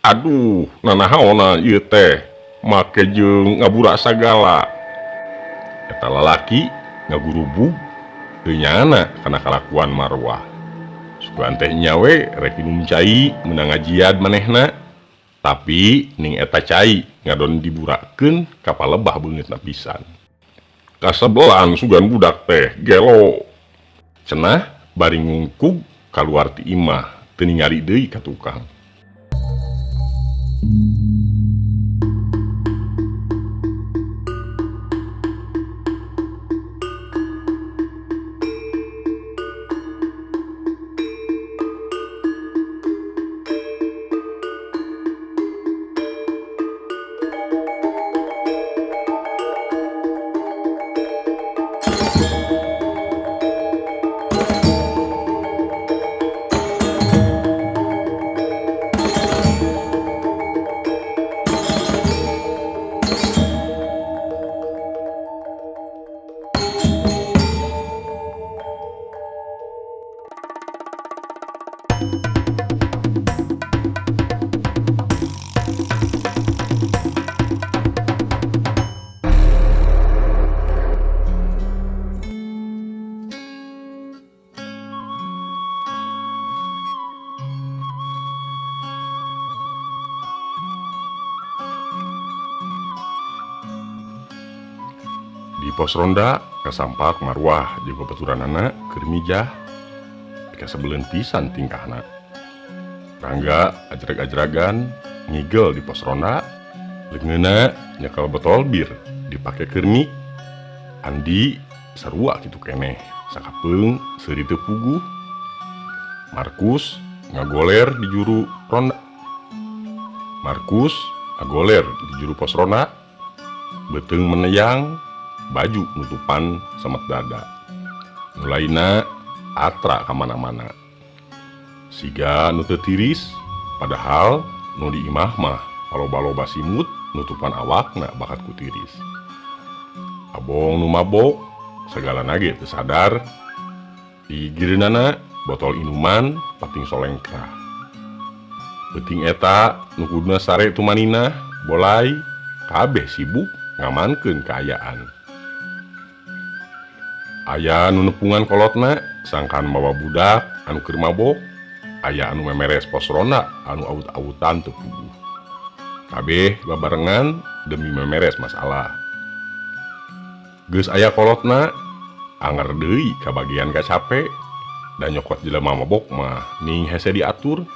Aduh, nanahaonan ieu teh make jeung ngabura sagala. Eta lalaki ngagurubug teu nyana kana kalakuan Marwah. Sugan teh nya we rek inum cai meunang ngajiad manehna, tapi ning eta cai ngadon diburakeun ka palebah beungeutna pisan. Kasebelan sugan budak teh gelo. Cenah bari ngungkug kaluar ti imah teu ningali deui ka tukang. Di pos ronda kasampak Marwah jeung babaturanana keur mijah pikasebeleun pisan tingkahna. Rangga ajrag-ajragan ngigel di pos ronda, leungeunna nyekel botol bir dipake keur mik. Andi sarua kitu keneh, sakapeung seuri teu puguh. Markus ngagoler di juru ronda. Markus ngagoler di juru pos ronda, beuteung meneyang, baju nutupan semet dada. Mulaina atra kamana-mana. Siga nu teu tiris, padahal nu di imah mah paloba-loba simut nutupan awakna bakat ku tiris. Abong nu mabok, sagalana ge teu sadar. Di gireunana botol inuman pating solengkrah. Peuting eta nu kuduna sare tumaninah bolai kabeh sibuk ngamankeun kaayaan. Aya nu nepungan kolotna sangkan mawa budak anu keur mabok, aya anu memeres pos ronda anu awut-awutan teu puguh. Kabeh babarengan demi memeres masalah. Geus aya kolotna, anger deui kabagian kacape da nyokot jelema mabok mah ning hese diatur.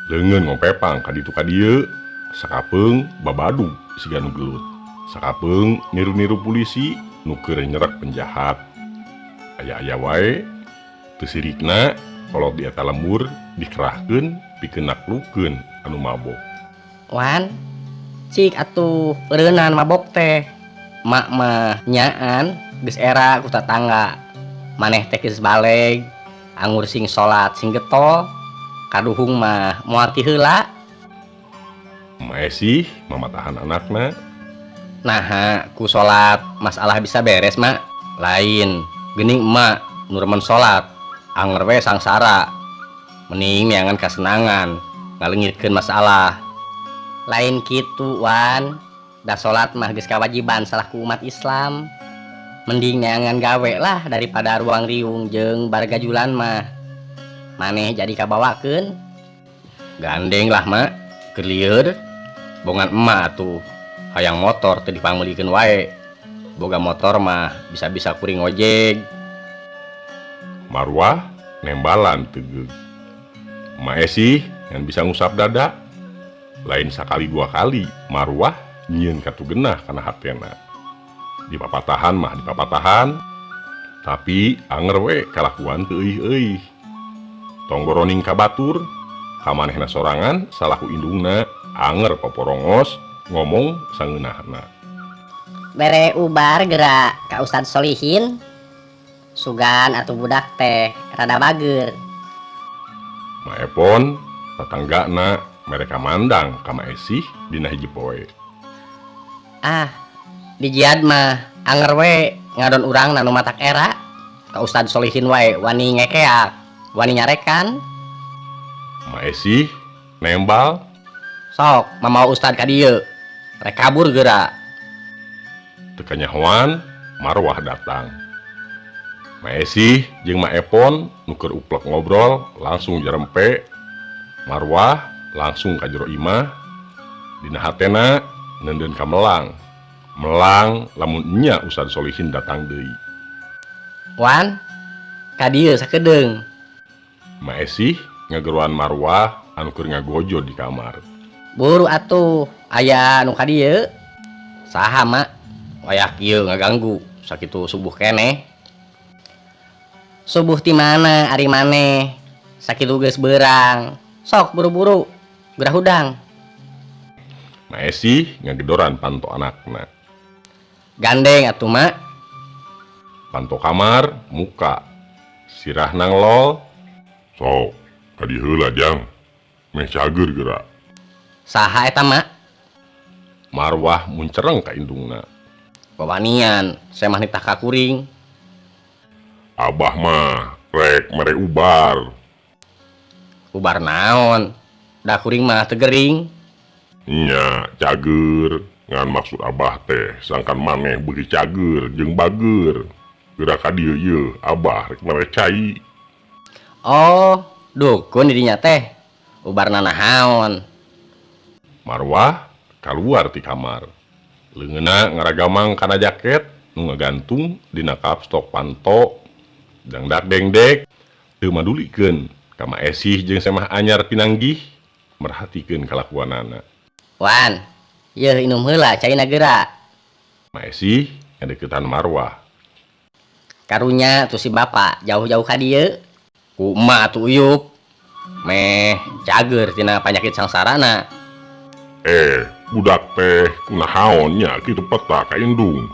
Leungeun ngompepang ka ditu ka dieu, sakapeung babadug siga nu gelut. Sakapeung niru-niru polisi nu keur nyerek penjahat. Aya-aya wae teu sirikna kolot di eta lembur dikerahkeun pikeun naklukeun anu mabok. Wan, cik atuh eureunnan mabok teh. Mak mah nyaan geus era ku tatangga. Maneh teh geus baleg, angur sing salat sing getol, kaduhung mah moal ti heula. Emak Esih mamatahan anakna. Naha ku salat masalah bisa beres mak. Lain geuning emak nu remen salat anger we sangsara. Mending neangan kasenangan ngaleungitkeun masalah. Lain kitu Wan, da salat mah geus kawajiban salaku umat Islam. Mending neangan gawe lah daripada ruang riung jeung bargajulan mah. Maneh jadi kabawakeun. Gandeng lah mak, keur lieur. Bongan emak atuh hayang motor teu dipangmeulikeun wae. Boga motor mah bisa-bisa kuring ojek. Marwah nembalan tegeug. Emak Esih ngan bisa ngusap dada. Lain sakali dua kali Marwah nyieun katugenah kana hatena. Dipapatahan mah dipapatahan, tapi anger we kalakuan teu euih-euih. Tong boroning ka batur, ka manehna sorangan salaku indungna anger poporongos ngomong sangeunahna. Bere ubar geura ka Ustad Solihin. Sugan atuh budak teh rada bager. Ma Epon tatanggana mereka mandang ka Ma Esih dina hiji poe. Ah, di jiad mah anger we ngadon urang nu matak era. Ka Ustad Solihin wae wani ngekeak, wani nyarekan. Ma Esih nembal. Sok mamawa ustad ka dieu. Rek kabur geura. Teu kanyahoan Marwah datang. Ma Esih jeung Ma Epon nu keur uplek ngobrol langsung jarempe. Marwah langsung ka jero imah. Dina hatena neundeun ka melang. Melang lamun nya Ustad Solihin datang deui. Wan, ka dieu sakedeung. Ma Esih ngageroan Marwah anu keur ngagojo di kamar. Buru atuh, aya nu ka dieu. Saha, Mak? Wayah kieu ngaganggu sakitu subuh keneh. Subuh ti mana ari maneh? Sakitu geus beurang. Sok buru-buru, geura hudang. Ma Esih ngagedoran panto anakna. Gandeng atuh, Mak. Panto kamar muka. Sirahna ngelol. Sok, ka dieu heula jang. Meh cager geura. Saha eta, Mak? Marwah muncereng ka indungna. Wawanian, saya mah nitah ka kuring. Abah mah rek mere ubar. Ubar naon? Da kuring mah teu gering. Nya cager, ngan maksud abah teh sangkan maneh beuki cager jeung bager. Geura ka dieu ieu abah rek mere cai. Oh, dukun di dinya teh. Ubarna naon? Marwah kaluar ti kamar. Leungeunna ngaragamang kana jaket nu ngagantung dina kapstok panto. Dangdak dengdek teu madulikeun ka Ma Esih jeung Semah anyar pinanggih merhatikeun kalakuanana. Wan, yeuh inum heula caina geura. Ma Esih ngadeukeutan Marwah. Karunya tuh si bapak jauh-jauh ka dieu. Ku emak atuh uyup. Meh cager tina panyakit sangsarana. Budak teh kunaon nya kitu peta ka indung.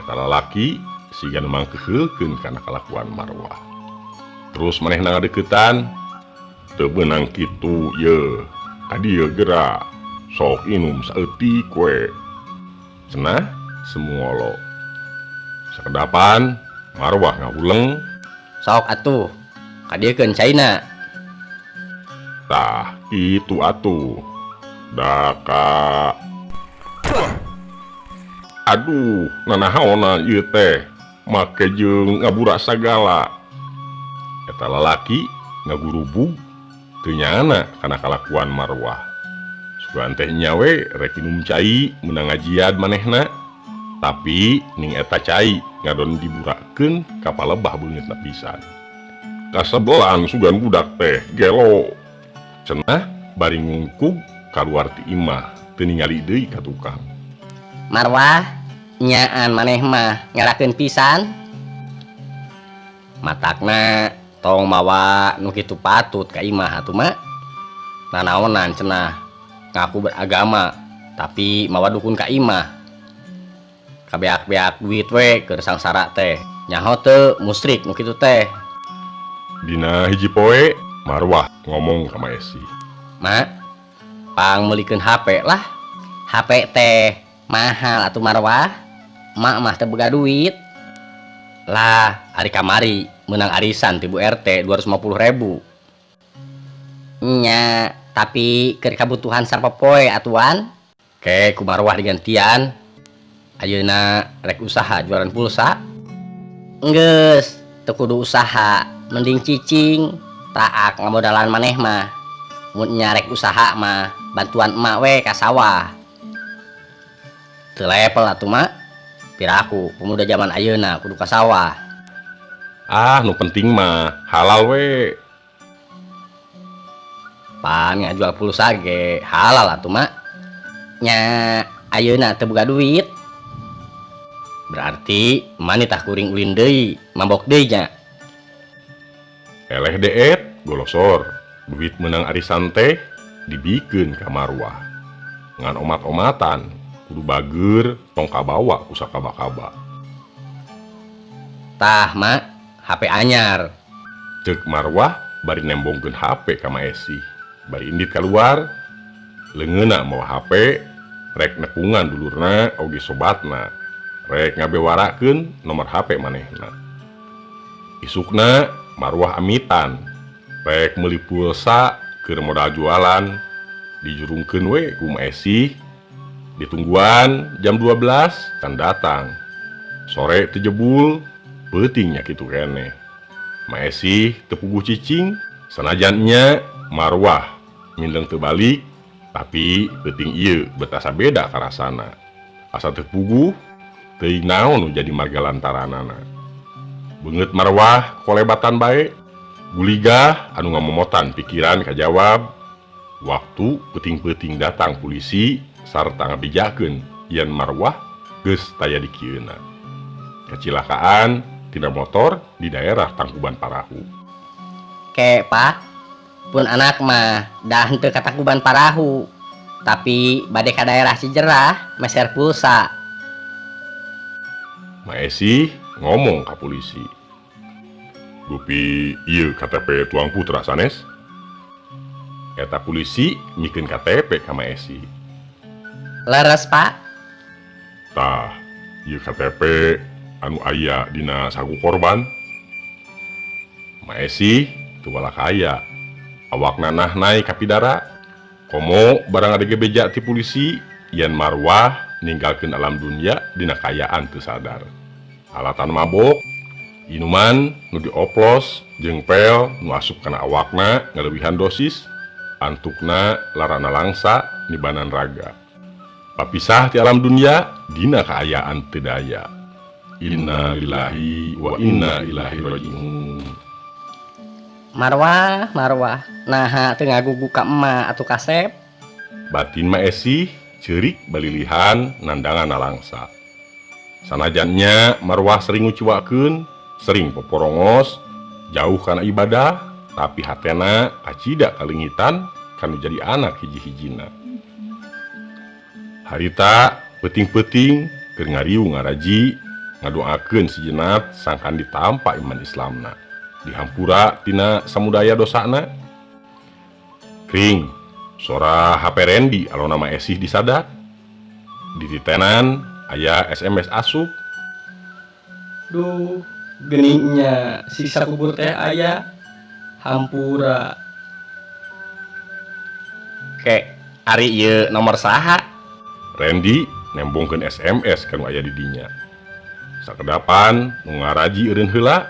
Eta lalaki siga nu mangkeheulkeun kana kalakuan Marwah. Terus manehna ngadeuketan, teu beunang kitu ye. Ka dieu geura sok inum saeutik we. Cenah semuolo. Sakedapan Marwah ngahuleng. Sok atuh ka dieukeun caina. Tah kitu atuh. Da ka aduh, nanahaonan ieu teh make jeung ngabura sagala. Eta lalaki ngagurubug teu nyaana kana kalakuan Marwah. Sugan teh nya we rek inum cai meunang ngajiad manehna. Tapi ning eta cai ngadon diburakeun ka palebah beungeutna pisan. Kasebelan sugan budak teh gelo. Cenah bari ngungkug kaluar ti imah teu ningali deui ka tukang. Marwah, nyaan maneh mah ngerakeun pisan. Matakna tong mawa nu kitu patut ka imah atuh, Mak. Nanaonan cenah ngaku beragama tapi mawa dukun ka imah. Kabeak-beak duit we keur sangsara teh. Nyaho teu musyrik nu kitu teh. Dina hiji poe Marwah ngomong ka Ma Esih. Mak, pang meulikeun HP lah. HP teh mahal atuh Marwah. Mak mah teu boga duit. Lah, ari kamari meunang arisan ti Bu RT 250.000. Nya, tapi keur kabutuhan sapopoe atuan. Ke ku Marwah digantian. Ayeuna rek usaha jualan pulsa. Enggeus, teu kudu usaha, mending cicing. Taak ngamodalan maneh mah. Mun nya rek usaha mah bantuan emak we ka sawah. Teu level atuh, Mak. Piraku pemuda zaman ayeuna kudu ka sawah. Ah, nu penting mah halal we. Pan ngajual pulsa ge halal atuh, Mak. Nya ayeuna teu boga duit. Berarti manitah kuring ulin deui, mabok deui nya. Eleh deet golosor, duit meunang arisan teh dibikeun ka Marwah. Ngan omat-omatan kudu bager tong kabawa ku sakaba-kaba. Tah, Mak, HP anyar. Ceuk Marwah bari nembongkeun HP ka Ma Esih. Bari indit kaluar, leungeunna mawa HP, rek nepungan dulurna oge sobatna. Rek ngabewarakeun nomor HP manehna. Isukna Marwah amitan, rek meuli pulsa keur modal jualan, Dijurungkeun we ku Ma Esih. Ditungguan jam 12 can datang. Sore teu jebul, peuting nya kitu keneh. Ma Esih teu puguh cicing, sanajan nya Marwah mindeng teu balik, tapi peuting ieu betasa beda karasana. Asa teu puguh, teuing naon nu jadi marga lantaranana. Beungeut Marwah kolebatan bae, guligah anu ngamomotan pikiran kajawab. Waktu peuting-peuting datang polisi sarta ngabejakeun yen Marwah geus taya dikieuna. Kacilakaan tina motor di daerah Tangkuban Parahu. Ke, Pak, pun anak mah dah henteu ka Tangkuban Parahu, tapi bade ka daerah Cijerah meser pulsa. Ma Esih ngomong ka polisi. Dupi ieu KTP tuang putra sanes? Eta polisi mikeun KTP ka Ma Esih. Leres, Pak. Tah, ieu KTP anu aya dina saku korban. Ma Esih teu walakaya. Awakna nahnai kapidara. Komo barang ade beja ti polisi yen Marwah ninggalkeun alam dunia dina kaayaan teu sadar. Alatan mabok, inuman nu dioplos jeung pel nu asup kana awakna ngaleuwihan dosis, antukna larana langsa nibanan raga. Papisah ti alam dunia dina kaayaan teu daya. Inna lillahi wa inna ilaihi rajiun. Marwah, Marwah, naha teu ngagugu ka emak atuh kasep. Batin Ma Esih ceurik balilihan nandangan nalangsa. Sanajannya Marwah sering nguciwakeun, sering poporongos, jauh kana ibadah, tapi hatena kacida kalengitan kanu jadi anak hiji-hijina. Harita peuting-peuting keur ngariung ngaraji ngadoakeun sejenat sangkan ditampa iman Islamna. Dihampura tina samudaya dosana. Kring, sora HP Randy alona Ma Esih disadak. Dititenan aya SMS asup. Duh, geningnya siksa kubur teh aya. Hampura. Ke, ari ieu nomor saha? Randy nembongkeun SMS kanu aya di dinya. Sakedapan nu ngaraji eureun heula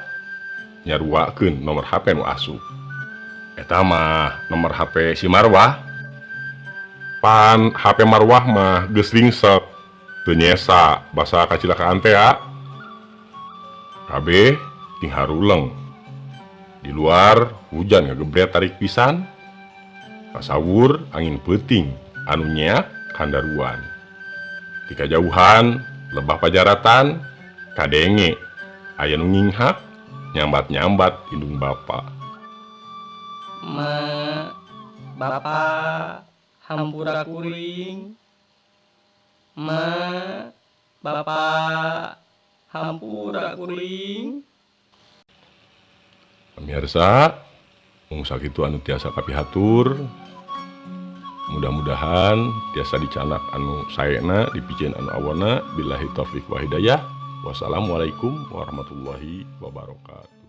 nyaruakeun nomor HP nu asup. Eta mah nomor HP si Marwah. Pan HP Marwah mah geus ringsek, teu nyesa basa kacilakaan teh. Kabeh ting haruleng. Di luar hujan ngagebret tarik pisan. Kasawur angin peuting anu nyeak kandaruan. Ti kajauhan lebah pajaratan kadenge aya nu nginghak nyambat-nyambat indung bapa. Ma, bapa, hampura kuring. Ma, bapa, hampura kuring. Pemirsa, mung sakitu anu tiasa kapihatur. Mudah-mudahan tiasa dicanak anu saena, dipicen anu awana. Billahi taufik wa hidayah. Wassalamualaikum warahmatullahi wabarakatuh.